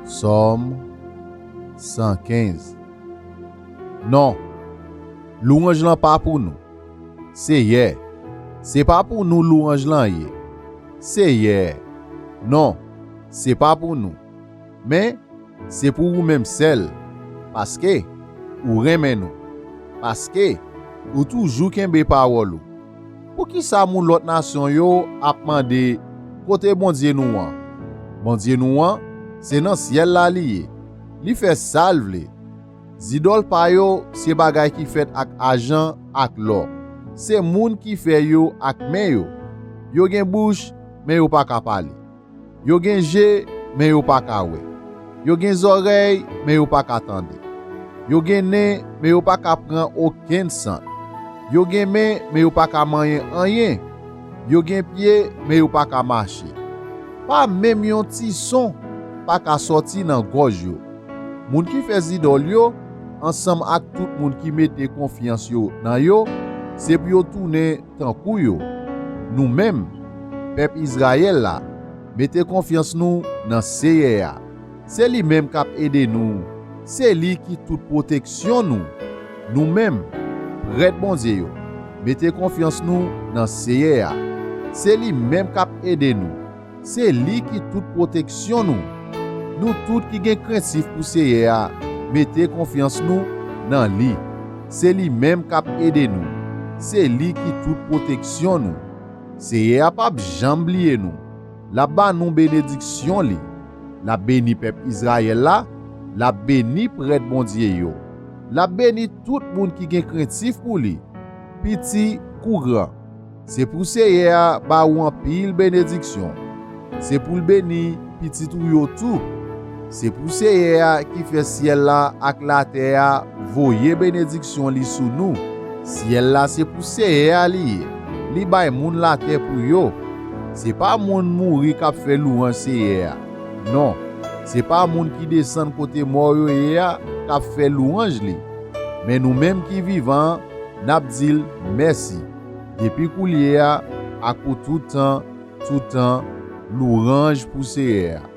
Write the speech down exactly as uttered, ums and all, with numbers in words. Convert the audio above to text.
Sòm san kenz. Non, louwanj lan pa pou nou. Seyè, se pa pou nou louwanj lan ye. Seyè, non, se pa pou nou. Men, se pou ou menm sèl, paske ou renmen nou, paske ou toujou kenbe pawòl ou. Poukisa moun lòt nasyon yo ap mande, "Kote Bondye nou an?" Bondye nou an, se nan syèl la li ye. Li fè sa l vle. Zidòl pa yo se bagay ki fèt ak ajan, ak lò. Se moun ki fè yo ak men yo. Yo gen bouch, men yo pa ka pale. Yo gen je, men yo pa ka wè. Yo gen zòrèy, men yo pa ka tande. Yo gen nen, men yo pa ka pran okenn sant. Yo gen men, men yo pa ka manyen anyen. Yo gen pye, men yo pa ka mache. Pa menm yon ti son pa ka sòti nan gòj yo. Moun ki fè zidòl yo, ansanm ak tout moun ki mete konfyans yo nan yo, se pou yo tounen tankou yo. Nou menm, pèp Izrayèl la, mete konfyans nou nan Seyè a. Se li menm k ap ede nou. Se li ki tout pwoteksyon nou. Nou menm, prèt Bondye yo, mete konfyans nou nan Seyè a. Se li menm k ap ede nou. Se li ki tout pwoteksyon nou. Nou tout ki gen krentif pou Seyè a, mete konfyans nou nan li. Se li menm k ap ede nou. Se li ki tout pwoteksyon nou. Seyè a p ap janm bliye nou. L ap ba nou benediksyon li. L ap beni pèp Izrayèl la. L ap beni prèt Bondye yo. L ap beni tout moun ki gen krentif pou li, piti kou gran. Se pou Seyè a ba ou anpil benediksyon. Se pou l beni pitit ou yo tou. Se pou Seyè a ki fè syèl la ak latè a voye benediksyon li sou nou. Syèl la se pou Seyè a li ye. Li bay moun latè pou yo. Se pa moun mouri k ap fè louwanj Seyè a. Non, se pa moun ki desann kote mò yo ye a k ap fè louwanj li. Men nou menm ki vivan an, n ap di l mèsi. Depi koulye a, ak pou tout tan, tout tan, louwanj pou Seyè a.